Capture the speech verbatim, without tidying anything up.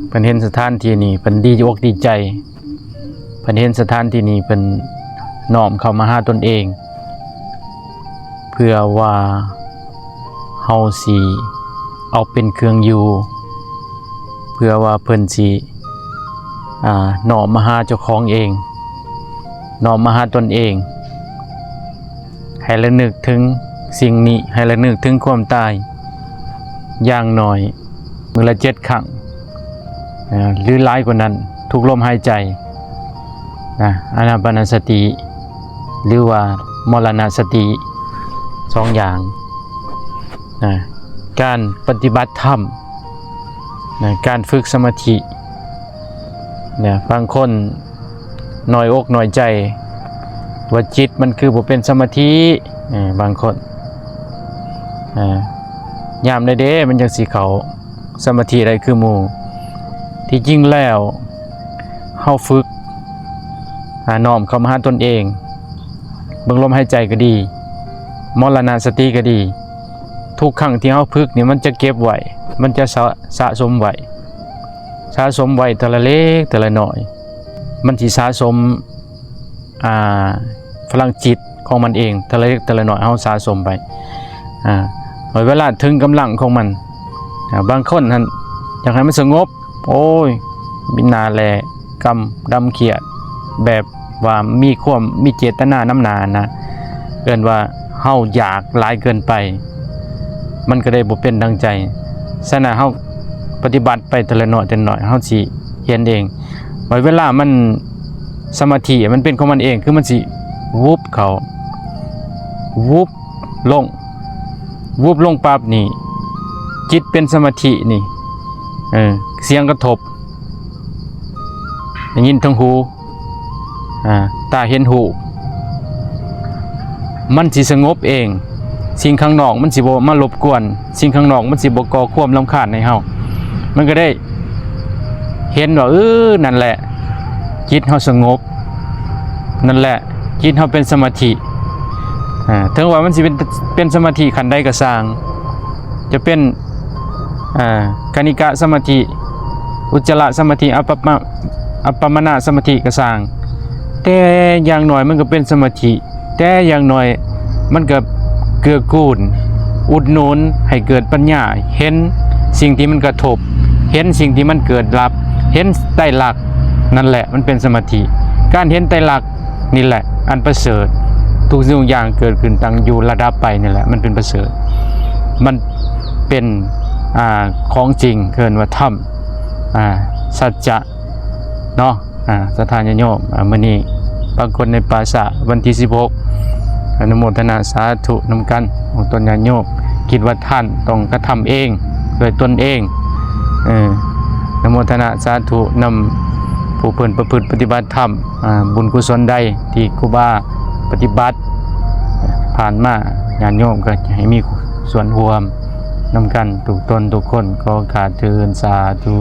เพิ่นเห็นสถานที่นี้ เพิ่นดีอกดีใจ เพิ่นเห็นสถานที่นี้ เพิ่นน้อมเข้ามาหาตนเอง เพื่อว่าเฮาสิเอาเป็นเครื่องอยู่ เพื่อว่าเพิ่นสิ อ่า น้อมมาหาเจ้าของเอง น้อมมาหาตนเอง ให้ระลึกถึงสิ่งนี้ ให้ระลึกถึงความตาย อย่างน้อยมื้อละเจ็ดครั้ง นะ หรือหลายกว่านั้น ทุกลมหายใจ นะ อานาปานสติ หรือว่ามรณสติ สองอย่าง นะ การปฏิบัติธรรม นะ การฝึกสมาธิ นะ บางคนน้อยอกน้อยใจ ว่าจิตมันคือบ่เป็นสมาธิ เออ บางคน อ่า ยามใดเด้มันจังสิเข้าสมาธิได้คือหมู่ ที่จริงแล้ว เฮาฝึก อ่า น้อมเข้ามาหาตนเอง เบิ่งลมหายใจก็ดี มรณสติก็ดี ทุกครั้งที่เฮาฝึกนี่มันจะเก็บไว้ มันจะสะ สะสมไว้ สะสมไว้เทื่อละเล็กเทื่อละน้อย มันสิสะสม อ่า พลังจิตของมันเอง เทื่อละเล็กเทื่อละน้อย เฮาสะสมไป อ่า เวลาถึงกำลังของมัน อ่า บางคนหั่นอยากให้มันสงบ โอ้ย มีหน้าแลกำดำเครียด แบบว่ามีความ มีเจตนานำหน้านะ เอิ้นว่าเฮาอยากหลายเกินไป มันก็ได้บ่เป็นดังใจ ฉะนั้นเฮาปฏิบัติไปเทื่อละน้อยเทื่อละน้อย เฮาสิเห็นเอง ว่าเวลามันสมาธิมันเป็นของมันเอง คือมันสิวุบเข้า วุบลง วุบลงปั๊บนี่ จิตเป็นสมาธินี่ เออ เสียงกระทบ ได้ยินทางหู อ่า ตาเห็นรูป มันสิสงบเอง สิ่งข้างนอกมันสิบ่มารบกวน สิ่งข้างนอกมันสิบ่ก่อความรำคาญให้เฮา มันก็ได้เห็นว่า เออ นั่นแหละ จิตเฮาสงบ นั่นแหละ จิตเฮาเป็นสมาธิ อ่า ถึงว่ามันสิเป็น เป็นสมาธิขั้นใดก็ซ่าง จะเป็น อ่า คณิกะสมาธิ อุจจาระสมาธิ อัปปะมะ อัปปมณสมาธิก็ซ่าง แต่อย่างน้อยมันก็เป็นสมาธิ แต่อย่างน้อยมันก็เกื้อกูล อุดหนุนให้เกิดปัญญา เห็นสิ่งที่มันกระทบ เห็นสิ่งที่มันเกิดดับ เห็นไตรลักษณ์ นั่นแหละมันเป็นสมาธิ การเห็นไตรลักษณ์นี่แหละอันประเสริฐ ทุกสิ่งทุกอย่างเกิดขึ้นตั้งอยู่ระดับไปนี่แหละ มันเป็นประเสริฐ มันเป็น อ่า ของจริง เอิ้นว่าธรรม อ่า สัจจะ เนาะ อ่า ศรัทธาญาติโยม อ่า มื้อนี้ปรากฏในปราสาทวันที่สิบหก อนุโมทนาสาธุนำกัน ของตนญาติโยม คิดว่าท่านต้องกระทำเอง ด้วยตนเอง เออ อนุโมทนาสาธุนำผู้เพิ่นประพฤติปฏิบัติธรรม อ่า บุญกุศลใดที่ครูบาปฏิบัติผ่านมา ญาติโยมก็ให้มีส่วนร่วมนำกันทุกตนทุกคน ขอข้าเทิน สาธุ